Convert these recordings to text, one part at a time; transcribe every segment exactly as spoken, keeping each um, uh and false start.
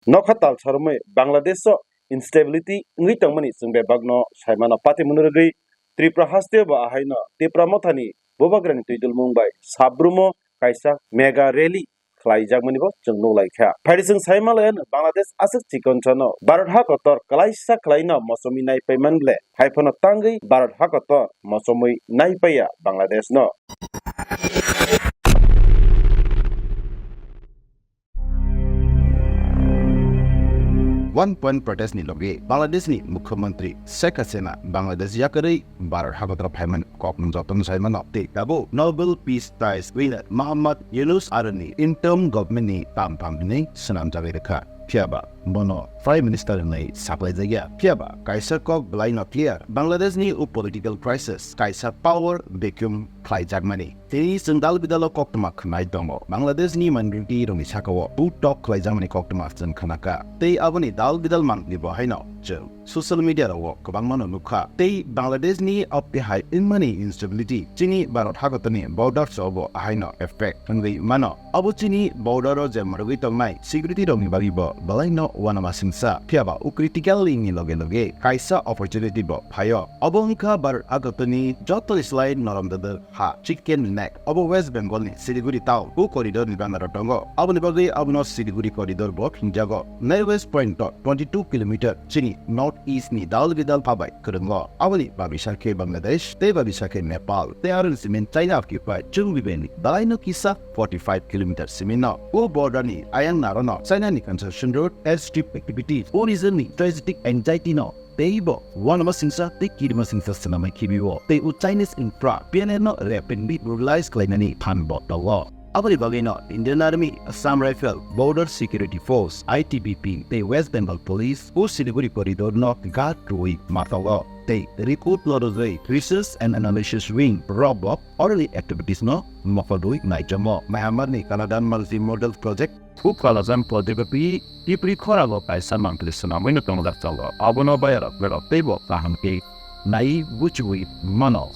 nokha tal sarumwi Bangladesh o instability wngwi tongmani chwng bebakno saimano. Patimungno rwgwi Tripura hasteo bo ahaino Tipra Mothani Bubagrani twidulmung bai Sabrumo kaisa mega rally khlaijakmani bo chwng nuklaikha. Phaidi chwng saimanlaiano Bangladesh aswk chikonchano Bharat ha kotor klaisa khlaino mochomwi naipaiman ble, haiphano tangwi Bharat ha kotor mochomwi naipaiya Bangladesh no. One point protest ni logi Bangladesh ni Mukhyamantri Sheikh Hasina Bangladesh yakarwi Bharat hakotor phaiman kok jotono saimano tei tabuk Nobel Peace Prize winner Muhammad Yunus aroni interim government ni tam pam hinwi swnamjagwi rwkha. Phiyaba bono Prime Minister hinwi saklaijakya. Phiyaba kaisa kok bwlaino clear, Bangladesh ni o political crisis kaisa power vacuum khlaijakmani. Tini chwng dal bidalo koktwma khwnai tongo. Bangladesh ni minority rokni sakao butok khlaijakmani koktwma chwng khnakha. Tei aboni dal bidal mangni bo haino chwng social media rogo kwbangmano nukha. Tei Bangladesh ni apni hai wngmani instability chini Bharat hakotorni border o bo haino effect wngwi mano. Abo chini border o je mwrwgwi tongnai security rokni bagwi bo belaino uanama singsa. Phiyaba o critical link ni loge loge kaisa opportunity bo phaio. Obo wngkha Bharat hakotorni joto slai norom dodor ha, chicken neck. Obo West Bengal ni Siliguri town o corridor ni bana ro tongo. Aboni bagwi abono Siliguri corridor bo hinjago. Narrowest point o twenty two kilometer chini north east ni dal bidal phabai kwrwngo. Aboni babisa khe Bangladesh tei babisa khe Nepal tei aro ni simin China occupied Chungbi Valley belaino kisa forty five kilometer simino. O border ni ayang narono China ni construction road airstrip activities o region ni strategic anxiety no teibo uanama singsa tei kirima singsa swnamwi khibio. Tei o Chinese infra P N R no rapidly brutalize khlainani phan bo tongo. Aboni bagwino Indian Army, Assam Rifle, Border Security Force, I T B P, tei West Bengal Police o Siliguri corridor no guard rwi ma tongo. Tei report no rwgwi Research and Analysis Wing rok bo oroni activities no mokol rwi naichamo. Myanmar ni Kaladan Multimodal Project Huk Kalajan Project pi Tipri khorang o kaisa mantri swnamwi no tongjak tongo. Abono bayarok berok teibo kaham khe nai buchiwi mano.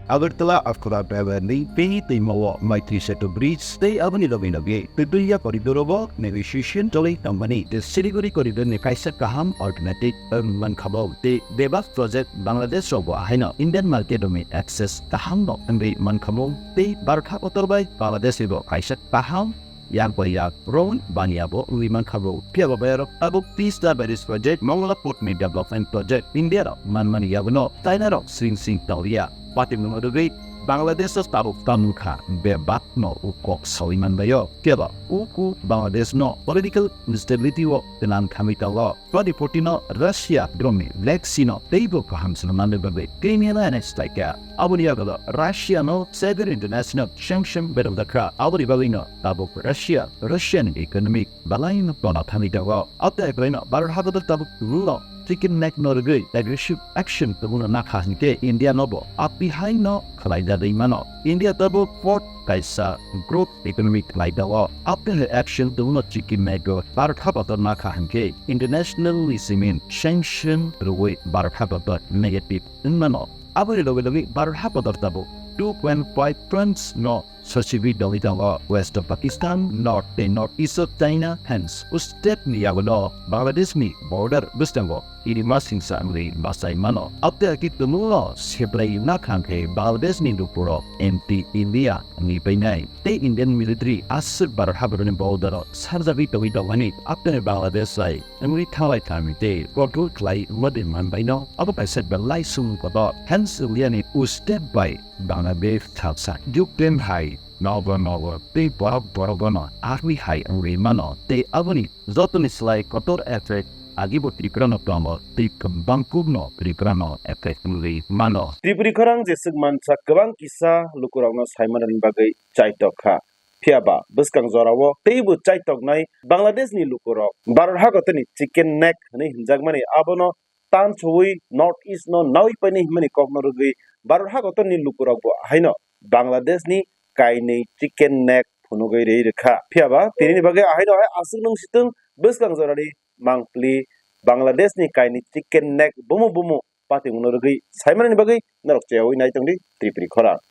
Agartala Akhura Driver ni Peni twima o Maitri Setu Bridge tei aboni logi logi Tetulia corridor o bo negotiation choli tongmani tei Siliguri corridor ni kaisa kaham alternative wng mankha bo tei bebak project Bangladesh rok bo ahaino Indian market rok ni access kaham no wngwi mankha bo tei Bharat hakotor bai Bangladesh ni bo kaisa kaham yak bai yak road baniya bo wngwi mankha bo. Phiya bo bayarok tabuk Teesta Barrage Project, Mongla Port ni development project India rok manmani yaguno China rok sring sring tongya. Patimungno rwgwi Bangladesh o tabuk tamungkha bebak no u kok sawi manbaio. Phiya bo uku Bangladesh no political instability o twnang khamwi tongo. Twenty fourteen o Russia drone ni Black Sea no teibo kaham swnamnani bagwi Crimea no annex khlaikha. Aboni yagulo Russia no severe international sanction berok dakha. Aboni bagwi no tabuk Russia, Russian economic balaino tona thangwi tongo. Aboni bagwi no Bharat hakotor tabuk no chicken neck no rwgwi aggressive action tongmano nakha hinkhe India no bo apihai no khlai jagwi mano. India tabuk port kaisa growth economy khlai tongo. Apni action tongno chikimego Bharat hakotor nakha hinkhe international ni simin sanction rwui Bharat hakotor negative wngmano. Aboni logi logi Bharat hakotor tabuk two point five tons no sochigwi dogwi tongo West of Pakistan, North tei North East of China, hence o state ni yagulo Bangladesh ni border bwskango kirima singsa wngwi bachai mano. Aboni agi tumungno sebrai wngna kha khe Bangladesh ni lukurok anti India wngwi painai. Tei Indian military aswk Bharat haborokni border o sarjagwi tongwi tongmani. Aboni Bangladesh bai wngwi thanglai thangwi tei kotor khlai wngma de manbaino abo kaisa belai sumung kotor. Hence India ni o state bai Bangladesh thalsa Ukraine hai nogo nogo tei borok borok bono arwi hai wngwi mano tei aboni jotoni slai kotor effect agibo Tripura no tongo tei kwbang kuk no Tripura no effect wngwi mano. Tripuri khorang jeswk mansa kwbang kisa lukurokno saimanani bagwi chaitok kha. Phiya ba bwskang jorao teibo chaitoknai Bangladesh ni lukurok Bharat hakotorni chicken neck hwnwi hwnjakmani abono tan sowi North East no nawi painai hwnmani kokno rwgwi Bharat hakotorni lukurokbo haino Bangladesh ni kainwi chicken neck phunugwi rwi rwkha. Phiya ba tinini bagwi ahaino hai aswk nung situng bwskang jorani mangpli Bangladesh ni kainwi chicken neck bumu bumu patimungno rwgwi saimanani bagwi norok cheyaui nai tongdi Tripuri khorang.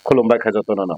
Khulumbai kha jotono no.